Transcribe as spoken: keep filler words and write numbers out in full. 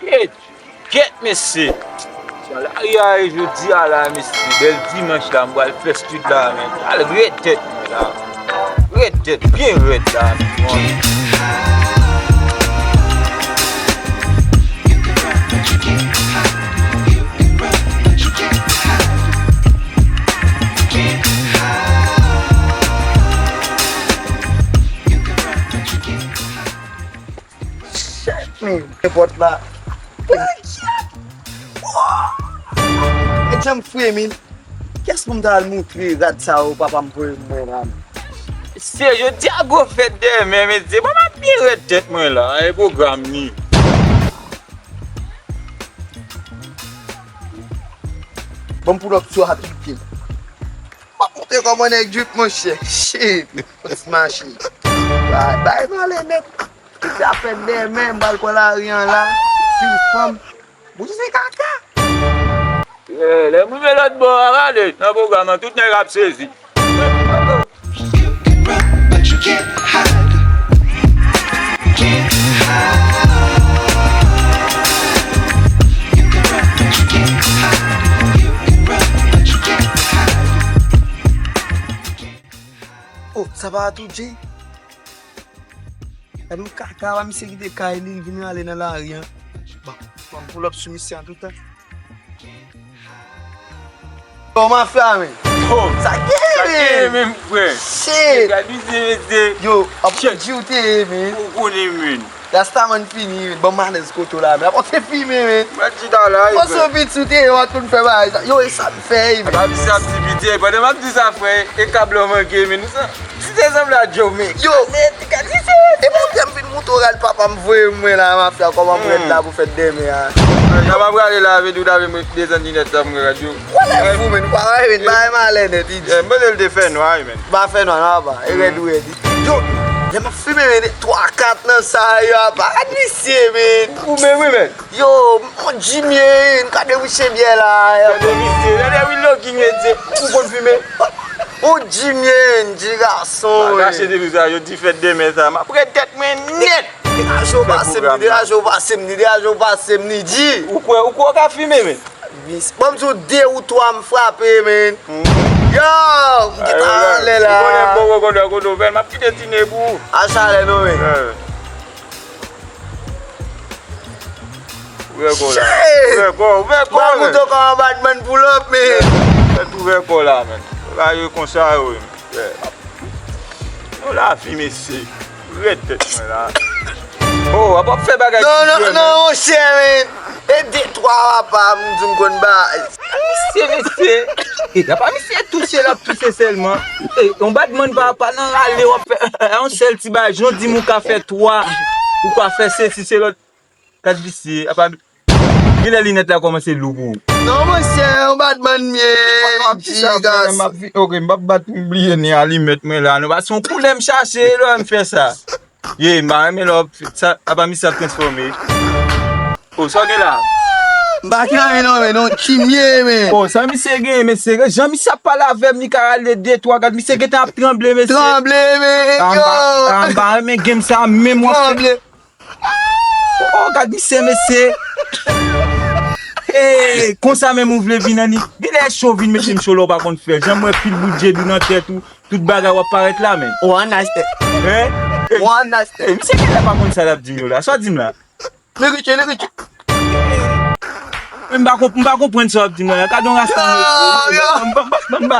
Kèt, kèt, mesye. Jan lari a ye jodi a la, mesye. Bèl dimanch la, m pral fè street la, men. Al ret tèt mwen la. Ret tèt, byen rèd la, men. Shit, man. Nenpòt la. Nèg janm fre, man. Kiyès pou m ta al moutre rad sa yo papa m voye m mwen la, man? Se jodi a gwo fèt dèmen, mesye. Bon, m ap byen rèd tèt mwen la. E pwogram ni. Bon, m pull up sou a tou pye. M ap montre kòman nèg drip, monchè. Shit. Fòs mache. Bay, bay, m ale nèt. Tout sa fèt dèmen, m pral pran lari an la. Pil fanm. Bouch se kaka. Eh, lè m rive lòt bò a, gade, nan pwogram nan, tout nèg ap sezi. Oh, sa pa tou Jay? Gade yon kaka, pa misye kite kay li, li vin ale nan lari an. Bon, bon, pull up sou misye an tout tan. Bon, mafya, men. Oh, sa gen, sa gen, men, frè. Shit. Gade misye, mesye. Yo, ap di w te ye, men. Ou konnen, men. Rastaman fini, men. Bon, m alèz kote w la, men. Ap ap fè fimen, men. Mwen di ta la, bon, frè. Sou bit sou te ye, w ap konn fè bagay sa. Yo, e sa m fè, men. Ap ap di sa, ti piti, pandan m ap di sa, frè, e kab la manke, men. Nou sa. Ti te sanble a Joe Mix. Yo! E monte m vin moute oral papa m voye mwen la, mafya, kòman m rèd la pou fèt dèmen a. Jan m ap prale la, vle di w ta vle mwen desann linèt sa pou mwen rèd yo. Wale fou, men, ou pa wè, men, bay malè nèt, idyo. M panse l te fè nwa, wi, men. Pa fè nwa, non, apa. E rèd ou rèd. Yo, lè m ap fimen, men, twa kat nan sa yo, apa. Gad misye, men. Ou men, wi, men. Yo, on Jimmy, gade wi se byè la. Gade misye, gade wi logi, mesye. Ou konn fimen? On Jimmy, ti gason, wi. Kache de sa, yo di fèt dèmen sa. M ap rèd tèt mwen nèt. Degaje w pase m ni, degaje w pase m ni, degaje w pase m ni, di. Ou kwè, ou kwè w ka fimen, men? Ban m di w de ou twa m frape, men. Yo, m gentan anlè la. Ou konnen bon, bon, bon, bon, bon, m ap kite tine pou ou. A chalè non, men. Ouvè kò w la. Shit! Ouvè kò, ouvè kò w, men. Mwen koute kò an batman pull up, men. Mèt ouvè kò w la, men. Bagay yo konsa yo ye, men. Yon lavi, mesye. Rèd tèt mwen la. Oh, ap ap fè bagay. Non, non, non, monchè, men. E de twa apa m di m konn bay. Misye, mesye. E, apa misye touche, l ap touche sèlman. E, yon batman pa, pa nan rale, w ap fè yon sèl ti bagay. Jan w di m ou ka fè twa, ou ka fè sesi, se lòt. Gad visye, apa, genlè linèt la kòmanse lou pou ou. Non, monchè, yon batman m ye, ti gason. M ap vi-, ok, m p ap bat m bliye ni alimèt mwen la. Non, pa se yon koulè m chache, lè m fè sa. Ye, m pa renmen lè w ap, sa, apa misye ap transfòme. Oh, sa w gen la? M pa gen anyen non, men, non, ti m ye, men. Oh, sa misye gen, mesye, jan misye ap pale avè m, li ka rale de, twa, gad, misye gentan ap tranble, mesye. Tranble, men, yo. Ah, m pa renmen game sa, menm w ap fè. Tranble. Oh, oh, gad misye, mesye. Hey, konsa menm ou vle vin anni. Genlè cho vin mete m cho la, ou pa konn fè. Jan m wè pil bout djedou nan tèt ou, tout bagay w ap parèt la, men. One night stand. Hein? One night stand. Hey, misye genlè pa konn sa l ap di m yo la. Sa w di m la? Li riche, li riche. Men m pa konp-, m pa konprann sa w ap di m la. Gade yon rasta. Yo, yo. M pa, m pa, m pa, m pa.